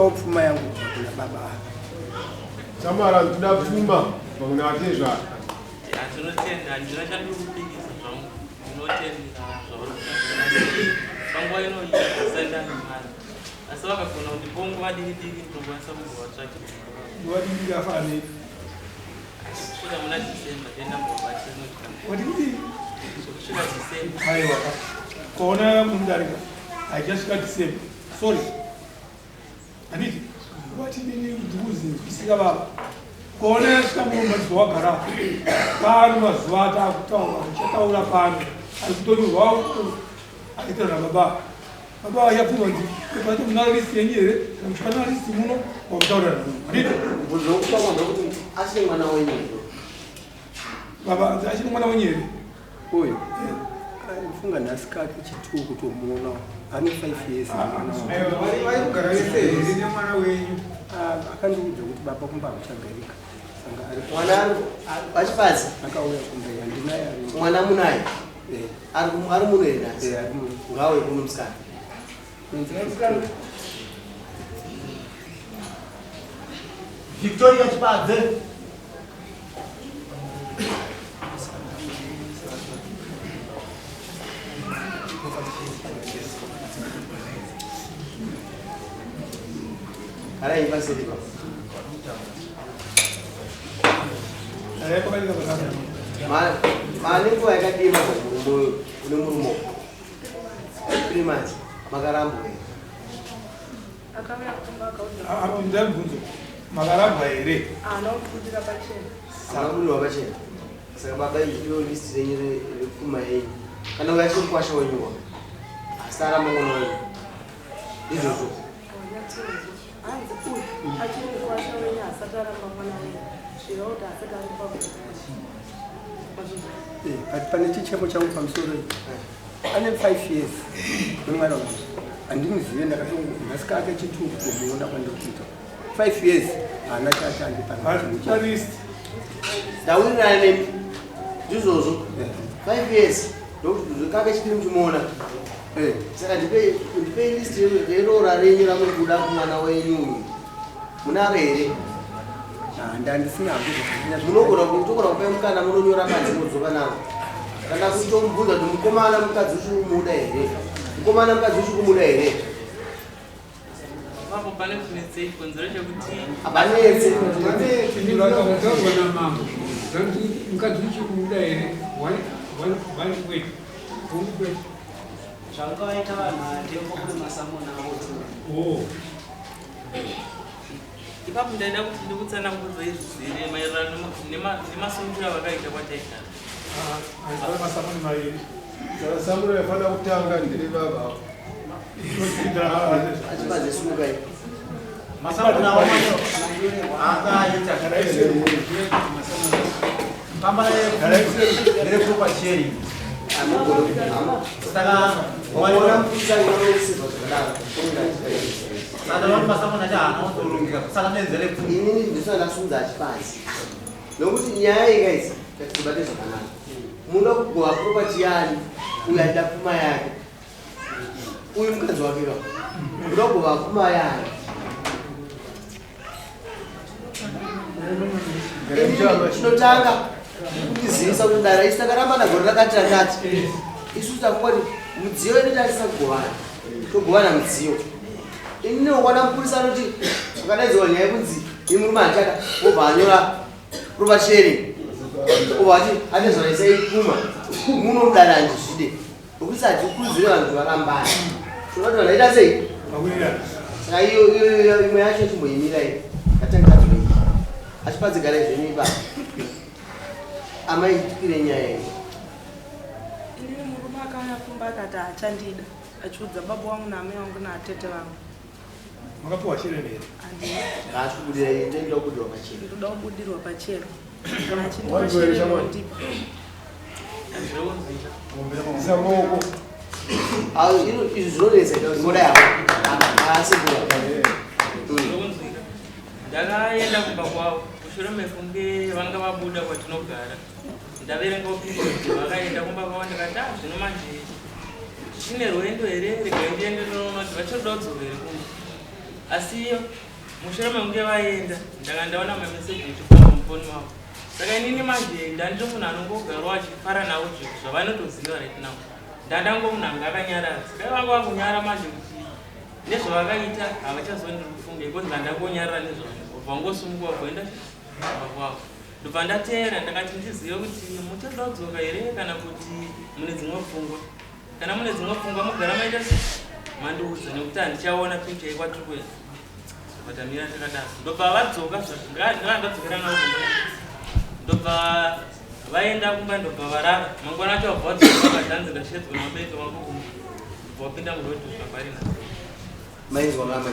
Ndodawo pfuma yangu kubva kuna baba ava. Samara ndinoda pfuma kubva kuna atezvara. Ndinotenda, handina chandiri kupikisa zvangu. Ndinotenda zvauri kutaura. Asi panguva ino iyi handisati ndane mari. Asi vakagona kundipawo nguva diki diki ndinokwanisa kuzovatsvakira. Nguva diki diki afana nei? Kusvika muna December then ndambobatsira nokuti. Wati kudii? Kusvika December. Aiwa ka. Kuona munodarika. Haichasvika December. Sorry. Handiti? Wati nini dhuze kusika baba. Kuona yasvika muno mazuva wagara. Pano mazuva atakutaura, uchataura pano. Ari kutonyorwa akaita nababa. Baba vachapfuma kuti pati muna list yenyu here kana muchipana list muno wakutaura navo. Handiti? Mubvunzo wekutanga ndekuti achiri mwana wenyu here? Baba achiri mwana wenyu here? Uyu ndofunga nhasi kake chituu kutomuona ane 5 years vari kugara vese here nemwana wenyu? Akandiudza kuti baba kumba hakuchagarika. Saka ari Mwana achipadzi akauya kumba handinaye ari mwana munaye Eh. ari muno here nhasi? Eh, ari muno. Ngauye kuno musikana. Victoria Chipadze. Garai paseri pa. Mane nguva yakadii murume uyu une murume uyu? 3 months makarambwa here? Akauya kumba akaudza. Ndamubvunzo. Makarambwa here? Haana kubudira pachena. Haana kubudirwa pachena. Saka baba iyo list renyu repfuma yenyu. Kana uyo achiri mukwasha wenyu wa. Asi aramba mwana wenyu. Izvozvo. Hanzi uyu achiri mukwasha wenyu asati aramba mwana wenyu. Zvireva kuti asati aripa Eh, but pane chichemo changu pamusoro iyi. Ane 5 years nemwana wangu. Handimuzive ndakatongo nhasi kake chituu kutomuona kwandiri kuita. 5 years haana chati andipa. Ndawirirana nemi. Ndizvozvo. 5 years. Ndokuti kake chipiri muchimuona. Saka ndipei list yeroora renyu ramuri kuda kumwana wenyu uyu. Munaro here? Ndandisina hangu. Munogona kutogona kupa mukana munonyora panze modzoka navo. Kana kutomubvunza kuti mukomana mukadzi uchiri kumuda here? Mukomana mukadzi uchiri kumuda here? Ipapo pane kunetsei chikonzero chekuti Hapanetse. Ndinotaurwa namambo. Zvanzi mukadzi uchiri kumuda here? One one wait. One wait. Zvanga vaita vanhu vatembo kune masamoni avo tu. Oh. Ipapo ndaida kuti ndikutsanangudza izvi zvizere maererano nemasungiro avakaita kwataigara. Masamoni mairi. Saka samuro yafanira kutanga ndere baba. Achipadze sumuka iyi. Masamoni avo akaita pamba ndereproper sharing. Saka Waona mupurisa unoisirwa zvakadaro. Saka vanoti masamoni acho haana kutorongeka saka nenzere pfuma. Inini ndisina ndasunza achipanzi. Nokuti nyaya iyi guys, ngatibate zvakanaka. Munoda kugova property yani uyu achida pfuma yake. Uyu mukadzi wake ka. Munoda kugova pfuma yani. Inini chinotanga kutizivisa kuti dara isu takarambana gore rakati rakati. Isusu tafunga kuti mudziyo yedu tatisina kugovana. Togovana mudziyo. Inini ukwana mupurisa anoti akadaidzwa nyaya yekunzi imurume achaka wobva anyora property sharing. Obva ati ane zvaraisai pfuma. Muno mudare handizvide. Nokuti hatikurudzire vanhu kuti varambane. Tinoda kuti vanhu vaita sei? Saka iyo iyo iyo imwe yacho chimboimira iyi. Ngatanga tadzoi. Achipadze garai zvenyu ipapo. Amai tipire nyaya iyi. Inini murume akauya kumba akati haachandida achiudza baba vangu naamai vangu naatete vangu. Makapiwa shereni here? Handina. Haasi kubudira iyi, ndoda kubudirwa pachena. Ndoda kubudirwa pachena. Kana achindipa shereni ondipa. Isa maoko. Ah, izvi zvinonetsa ngoda yako. Haasi kuwa. Zvokunzwika. Ndakaenda kumba kwavo mushure mekunge vanga vabuda kwatinogara. Ndaverenga period vakaenda kumba kwavo ndikati ah zvino manje chine rwendo here regai ndiende ndinoona kuti vachoda kudzoka here kumba. Asi mushure mekunge vaenda ndanga ndaona mameseji echifamba mufoni mavo. Saka inini manje ndandiri munhu anongogarawo achifara navo zvinhu zvavanotoziva right now. Ndandango munhu anga akanyarara. Saka vanga vakunyara manje kuti nezvavakaita havachazondiri kufunga because ndandangonyarara nezvavo. Vangosumuka vagoenda kumba kwavo. Ndobva ndateera ndakati ndizive kuti muchada kudzoka here kana kuti mune dzimwe pfungwa. Kana mune dzimwe pfungwa mugara maita sei? Mandiudza nekuti handichaona picture yekwatiri kuenda. Ndobva tamira takadaro. Ndobva vadzoka ndanga ndadzokera navo kumba. Ndobva vaenda kumba ndobva varara. Mangwana acho vabva vadzoka vakati ndashedzwa nevabereki vangu kumba. Ndobva vapinda muroad kusvika pari nhasi. Mainzwa mama.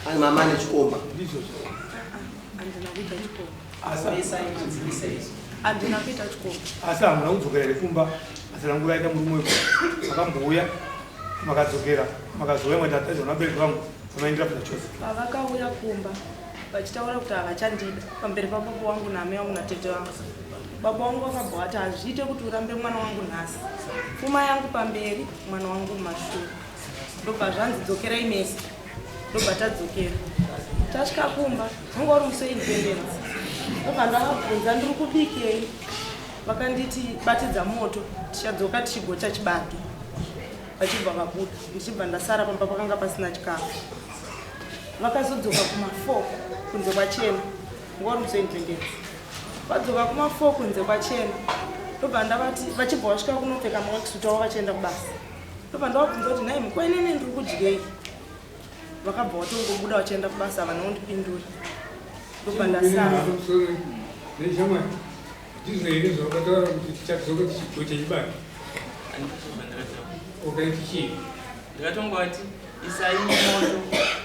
Ani mama ane chikomba. Handina kuita chikomba. Asi Handina kuita chikomba. Asi hamuna kudzokera here kumba asina nguva yaita murume weko makambouya makadzokera makazouya mwati atadza vabereki vangu vamaindira kuda chose. Pavakauya kumba vachitaura kuti havachandida pamberi pababa wangu naamai vangu natete vangu. Baba vangu vakabva vati hazviite kuti urambe mwana wangu nhasi. Pfuma yangu pamberi, mwana wangu mumashure. Ndobva zvanzi dzokerai mese. Ndobva tadzokera. Tasvika kumba, wanga uri musi weindependence. Ndobva ndavabvunza ndiri kubikei. Vakanditi batidza moto tichadzoka tichigocha chibage. Vachibva vabuda, ndichibva ndasara pamba pakanga pasina chikafu. Vakazodzoka kuma 4 kunze kwachena. Wanga uri musi weindependence. Vadzoka kuma 4 kunze kwachena. Ndobva ndavati vachibva vasvika kunopfeka maworksuit avo vachienda kubasa. Ndobva ndavabvunza kuti nhai mukwenene ndiri kudyei. Vakabva vatongobuda vachienda kubasa havana kundipindura. Ndobva ndasara. Neshamwari, ndizvo here zvawakataura kuti tichadzoka tichigocha chibage? Handizvo zvandakataura. Ukaiti chii? Ndakatongoti isai moto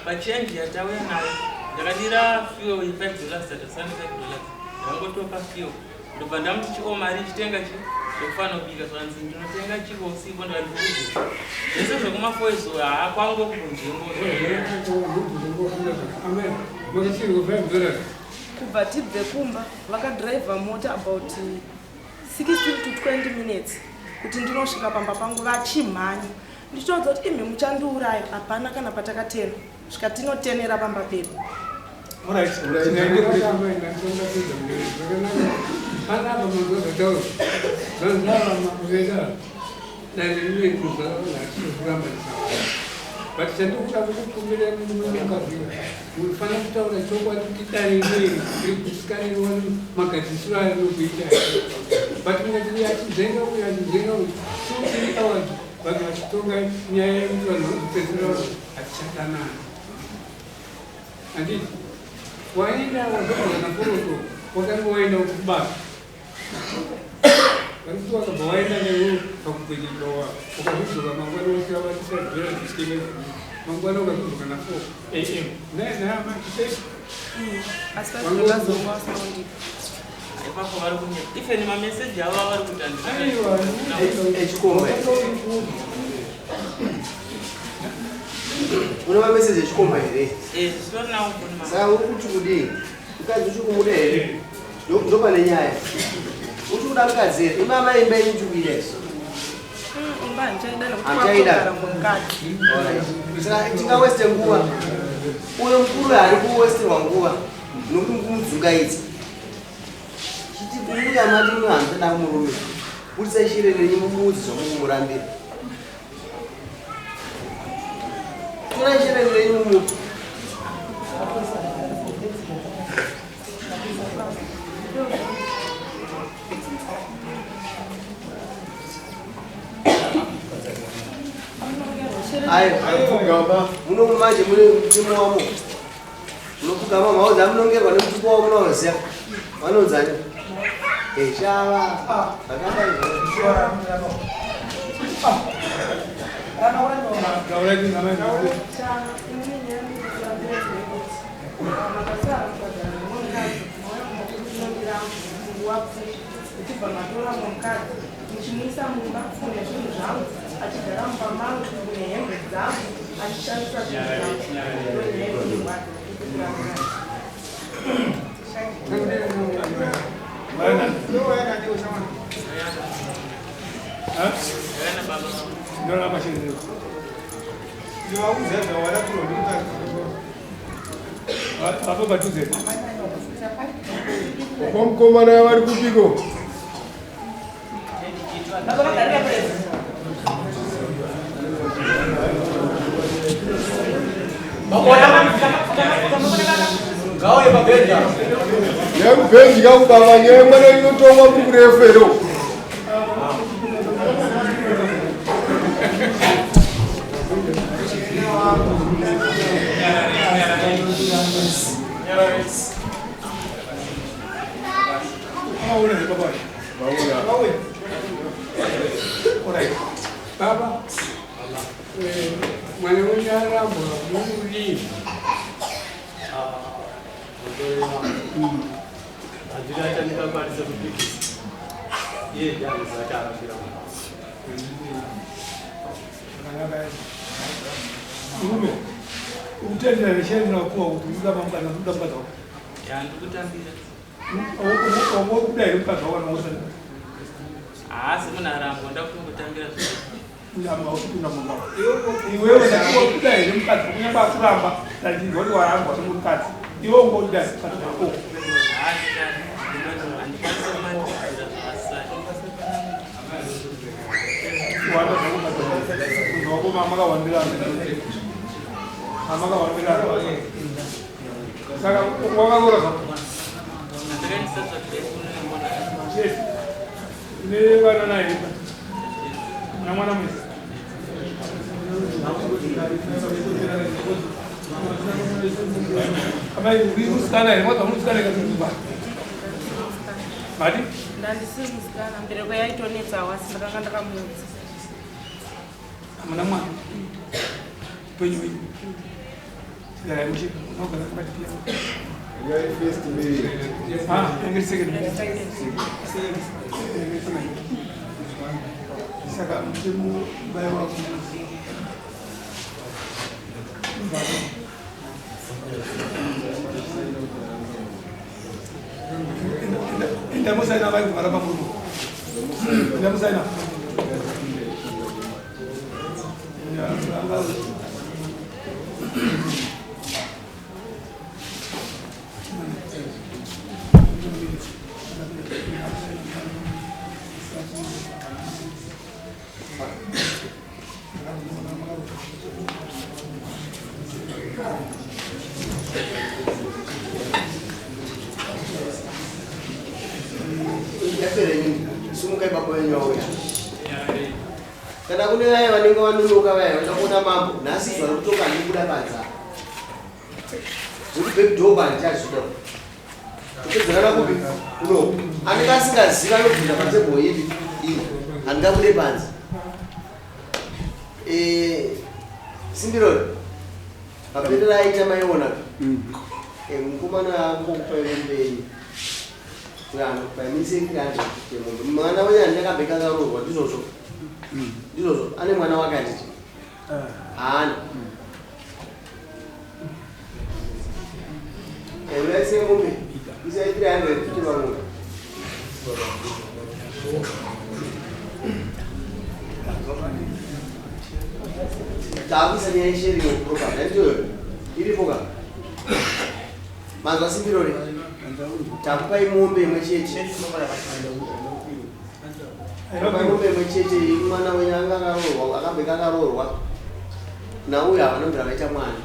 pachenji yatauya nayo. Ndakadira fuel ye5 dollars tatasana 5 dollars. Ndakangotopa fuel. Ndobva ndamuti chiko mari chitenga chi zvekufanobika zvanzi ndinotenga chiko usiku ndikati ndikuudze. Zvese zvekumafo izvo haa kwangu kunzvimbo. Amai, makasirwa 5 dollars. Kubva tibve kumba vakadhiraivha mota about 16 to 20 minutes kuti ndinosvika pamba pangu vachimhanya. Ndichitoudza kuti imi muchandiuraya hapana kana patakatena. Svika tinotenera pamba pedu. Alright. Panapa manzwa zvataura zvanzava makuenda dare rinenge kuramba but chandikuda kukukumbira mukazvira munofanira kutaura chokwadi kuti dare rineri rigusikane magadzirisiro ayo rinokuita but mukati uyu achinzvenga uyu achinzvenga uyu 2 3 hours vanhu vachitonga nyaya yekuti vanhu vanozopedzisira hatichadanani. Handiti waenda wazobva naporoto wakanga waenda kubasa varikuti wakabva waenda newe pakugwenyeka wa ukazodzoka mangwana wasira vatisabvira zvichitenga mangwana ukazodzoka na 4 am naye naye amachitei Asi vazonga vasina kundipa. Ipapo vari kunyepa. Even mameseji avo avari kuti Aiwa, Echikomba. Une mameseji echikomba here? Eh, zvitori nawo mufoni mangu. Saka uri kuti kudii? Mukadzi uchiri kumuda here? Ndopane nyaya. Uchiri kuda mukadzi here? Imi amai imba yenyu uchiri kuida here? Imba handichaida nekuti Handichaida. kwakugara mukadzi. Alright. Saka tingaweste nguva. Uyo mukuru ari kuwesterwa nguva nokumudzungaidza. Chiti kumuya mati muno hamuchada murume. Budisai shere renyu mumuudze zvamukumurambira. Torai shere renyu mumupe. Ayo, muno manje mune mutemo wamo. Munopfugama maozi amunongerwa nemutupo wavo munoziva. Vanonzani? Shava. Zvakadai. Uchibva matora mukadzi muchimuisa mumba mune zvinhu zvangu achigara mumba mangu mune hembe dzangu achishandisa zvinhu zvangu. Ndakaenda baba vangu. Ndoramba chete. Apa padhuze. Kwa mukomana vari kupiko? Ngauye pabhenji apa. Nyaya kubhenji kakubaba nyaya mwana inotongwa kuri kurefu here uko. Vaona here baba? Vaona. Vauya. Alright. Baba. Mwana wenyu arambwa murudii? Handina chandingakwanisa kupikisa. Iye ndiye anoziva chaarambira mwana. Murume. Ukutendera neshairi rakuwa kuti urikuda mukadzi asi kuda mukadzi wako. Ya, ndikutambira. Wangokuda here mukadzi wako kana usati? Haasi munhu arambwa, ndakutongotambira zviro. Iwewe ndakuda here mukadzi kunyange akuramba ndachinzwa kuti warambwa nemukadzi iwe ungoda here mukadzi wako? Haasi kani, handikwanisi kumanikidzira zvaasisati. Wanda zvako mukadzi wako makawambirana amakawambirana saka wakakora zvako. Ndakaendesa kunoimbona. Yes. Ne vana naye muna mwana mwese. Amai uri musikana here? Mwadza musikana ikazuzuba mati. Ndandisiri musikana, mbereko yaitonetsawo asi ndakanga ndakamuudza. Hamuna mwana upenyu wenyu tigarai mushe unogara pakati piya. Nyaya first marriage. Ah, yange iri second. Second. Saka mutemo baiwa enda musaina vai kuvhara pamurume enda musaina. Yapera inini. Simukai baba wenyu vauya. Kana kune vaya vanenge vanonoka vaya vanoda kuona mambo, nhasi zuva rekutonga handikubuda panze apa. Zvekuti backdoor handichazvida. Topedzerana kupi? Kuno. Anenge asingazivi anobvunza patebhoro yedu iyi. Handingabude panze. Simbirori. Mapendera aita maiona. Mukomana angokupa mombe yenyu. Uyo anokupa mise 350 mombe. Mwana wenyu handingakambe kakaroorwa ndizvozvo. Ndizvozvo. Ane mwana wake handiti? Haana. Uyaise mombe. Isai 350 pamombe. Taakuisa nyaya yesharing of property. Handitiyo? Iripo ka? Manzwa Simbirori? Takupai mombe imwe chete. Takupai mombe imwe chete mwana wenyu anga akaroorwa, akambe kakaroorwa. Nauyu havana kubvira vaita mwana.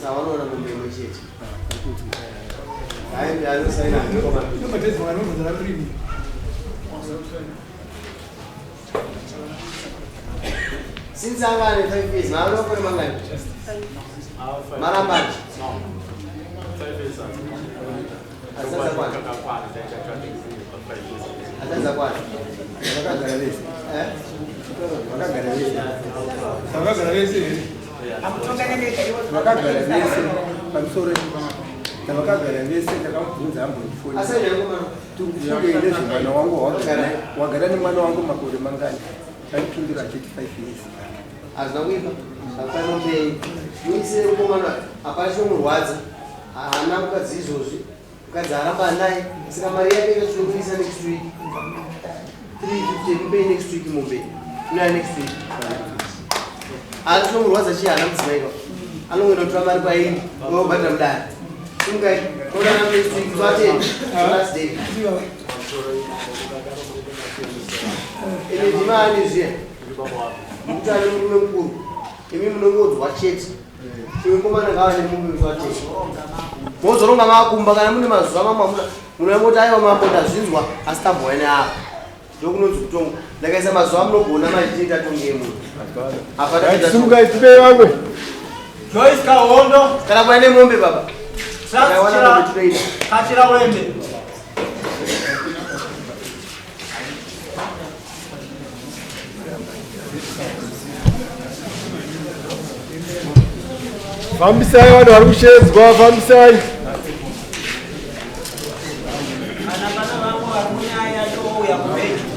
Saka vanoona mombe imwe chete. Hayi, anosaina. Inobatedzwa vanobvunza premium. Since anga ane 5 years, maana makore mangani? Marambani. Atadza kwana. Vakagara vese. Eh? Vakagara vese. Vakagara vese here? Vakagara vese pamusoro tavakagara vese ndakamubvunza ambondifoni. Asaina mukomana. Tikufungei nezvemwana wangu wagara wagara nemwana wangu makore mangani? Aipindura achiti 5 years. Hazvina kuipa. Zvakupai mombe yenyu. Muisire mukomana hapana chinomurwadza. Haana mukadzi izvozvi. Mukadzi aramba naye. Saka mari yake ikachinokuisa next week. 350 mupei next week mombe. Unoya next week. Asi chinomurwadza chii haana mudzimai ka. Anongoenda kutora mari kwairi. Obhadhara mudare. Sungai. Toonana next week. Twatenda. Last day. Ine ndimani zviya. Mukuti ane murume mukuru. Imi munongodzwa chete. Iwe komana ngava nemurume twatenda. Mozoronga makumba kana mune mazuva mamwe amuna munongoti aiwa mambo ndazvinzwa asi tambouya neapa. Ndokunonzi kutonga. Ndakaisa mazuva amunogona manje tatonge munhu. Hapana Simukai tipei vamwe. Joyce Kahondo. Kana kuya nemombe baba. Kachira Kachira Wembe. Fambisai vanhu vari kushedzwa, fambisai. Kana pana vamwe vari munyaya touya kubhenji.